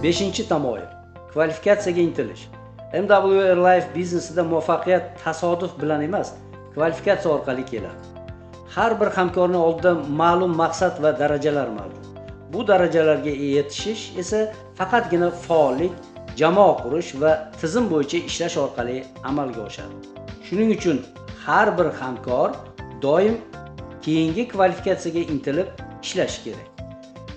Beshinchi tamoyil: kvalifikatsiyaga intilish. MW Herbalife biznesida muvaffaqiyat tasodif bilan emas, kvalifikatsiya orqali keladi. Har bir hamkorning oldida ma'lum maqsad va darajalar mavjud. Bu darajalarga yetishish esa faqatgina faollik, jamoa qurish va tizim bo'yicha ishlash orqali amalga oshadi. Shuning uchun har bir hamkor doim keyingi kvalifikatsiyaga intilib ishlashi kerak.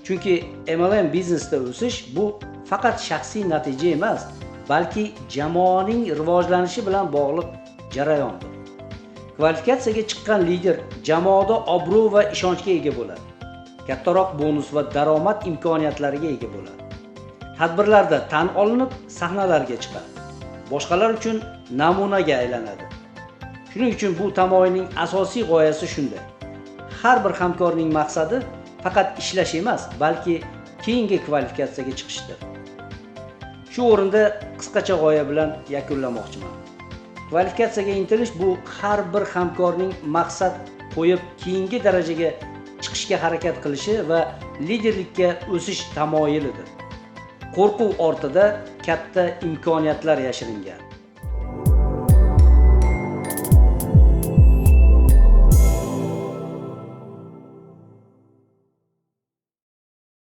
Chunki MLM biznesda o'sish bu faqat shaxsiy natija emas, balki jamoaning rivojlanishi bilan bog'liq jarayondir. Kvalifikatsiyaga chiqqan lider jamoada obro' va ishonchga ega bo'ladi. Kattaroq bonus va daromad imkoniyatlariga ega bo'ladi. Tadbirlarda tan olinib, sahnalarga chiqadi. Boshqalar uchun namunaga aylanadi. Shuning uchun bu tamoyilning asosiy g'oyasi shunday. Har bir hamkorning maqsadi faqat ishlash emas, balki keyingi kvalifikatsiyaga chiqishdir. Shu o'rinda qisqacha g'oya bilan yakunlamoqchiman. Kvalifikatsiyaga intilish bu har bir hamkorning maqsad qo'yib keyingi darajaga chiqishga harakat qilishi va liderlikka o'sish tamoyilidir. Qo'rquv ortida katta imkoniyatlar yashiringan.